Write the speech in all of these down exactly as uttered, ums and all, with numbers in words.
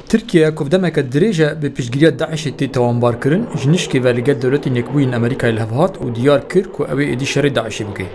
Tirkiye ku demeke dirêj e bi piştgiriya DAIŞê tê tawanbarkirin, ji nişkê ve li gel Dewletên Yekbûyî yên Amerîkayê li hev hat û diyar kir ku ew ê êdî şerê DAIŞê bike.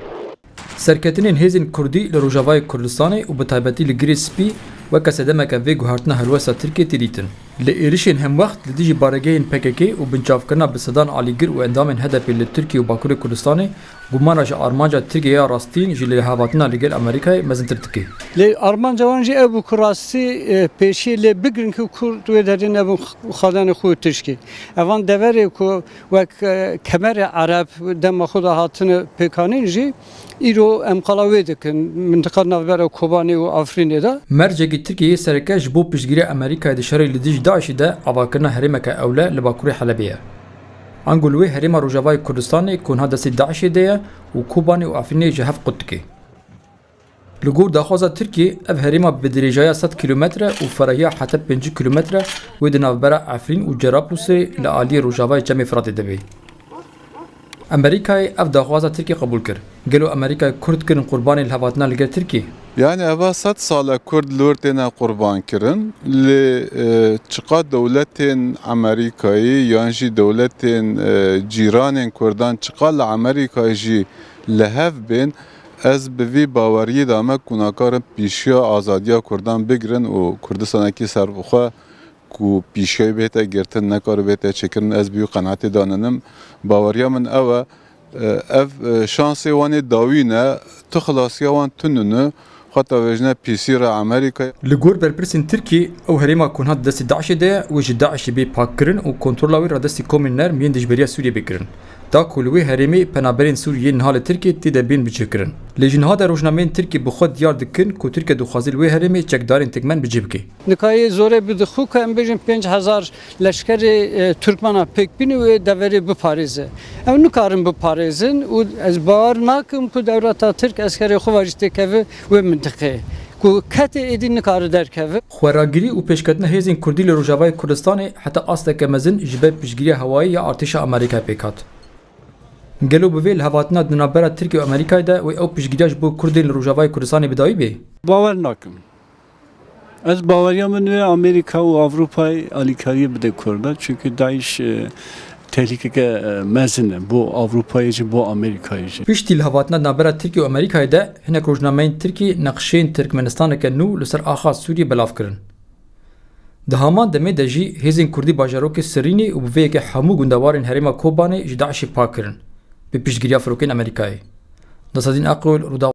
Serketinên hêzên Kurdî li Rojavayê Kurdistanê û bi taybetî li Girê Spî weke sedemeke vê guhertina helwesta Tirkiyê tê dîtin. Li êrişên hemwext li dijî baregehên P K K û binçavkirina bi sedan alîgir û endamên H D P li Tirkiye û Bakurê Kurdistanê gumana ji armanca Tirkiyê ya rastîn ji lêhavetina li gel Amerîkayê mezintir dike. Lê armanca wan jî ew bû ku rastî, e, pêşiyê lê bigirin ku Kurd wê derê nebin xwadanê xwe û tişkî. Evan deverê ku wek, e, kemerê Ereb dema xwe de hatine pêkanîn jî îro em qala wê dikin mintiqa navbera Kobanê û Afrînê de. Mercekî Tirkiyeyê sereke ji bo piştgiriya Amerîkayê di şerê li dijî DAIŞê de avakirina herêmeke ewle li bakurê Helebê ye. Ango li wê herêma Rojavayê Kurdistanê ku niha destê DAIŞê de ye û Kobanê û Afrînê ji hev qut dike. Li gor daxwaza Tirkiyê, ev herêma bi dirêjaya sed kîlometre û ferahiya heta pêncî kîlometre wê di navbera Efrîn û Cerablusê li aliyê rojavayê Çemê Firatê de bê. Amerîkayê ev daxwaza Tirkiyê qebûl kir. Gelo Amerîkayê Kurd kirin qurbanê lihevhatina li gel Tirkiyê? Yani eva sed sal e Kurd li wir têne qurban kirin. Lê, e, çiqa dewletên Amerîkayê yan jî dewletên, e, cîranên Kurdan çiqa li Amerîkayê jî li hev bên, ez bi vî baweriyê de me ku nakarin pîşiya azadiya Kurdan bigirin û Kurdistanekî serbixwe ku pîşiyayî bête girtin, nekare bête çêkirin, ez bi wî qenaetê de ninim. Baweriya min ew e, e, ev, e, şansê wan ê dawî ne, tu xilasiya wan tune ne, xwe tevejine pîsî re Amerîkayê. Li gor berpirsên Tirkiyê, ew herêma ku niha di destê DAIŞê de ye, wê ji DAIŞê bê pakkirin û kontrola wê radestî komên nerm yên dijberiya Sûriyê bê kirin. Da ku li wê herêmê penaberên Sûrî yên niha li Tirkiyê tê de bên bicihkirin. Lê ji niha de rojnameyên Tirkiyê bi xwe diyar dikin ku Tirkiye dixwaze li wê herêmê çekdarên tirkmen bicih bike. Nika yê zorê bi dixu ku em bêjin pênc hezar leşkerê, e, Tirkmena pêk bîne wê deverê biparêze. Ew nikarin biparêzin û ez bawer nakim ku dewleta Tirk eskerê xwe ve jî têkeve wê mintiqeyê. Ku kete êdî nikare derkeve. Xweragirî û pêşketina hêzên Kurdî li Rojavayê Kurdistanê heta asteke mezin ji ber piştgiriya hewayî ya artêşa Amerîkayê pêk hat. Gelo bi vê lihevhatina di navbera Tirkiye û Amerîkayê de wê ew piştgiriya ji bo Kurdên li Rojavayê Kurdistanê bi dawî bê? Bawer nakim. Ez baweriya min wê Amerîka û Ewropayê alîkariyê bide Kurdan. Çunkî DAIŞ, e, tehlîkeke, e, mezin e bo Ewropayê jî, bo Amerîkayê jî. Piştî lihevhatina di navbera Tirkiye û Amerîkayê de hinek rojnameyên Tirkî nexşeyên Tirkmenistaneke nû li ser axa Sûriyê belav kirin. Di heman demê de jî hêzên Kurdî bajarokê Sirînê û bi vê yekê hemû gundewarên herêma Kobanê ji DAIŞê pak kirin, bi piştgiriya firokeyên Amerîkayê. Nesedîn Aqil, Rûdaw.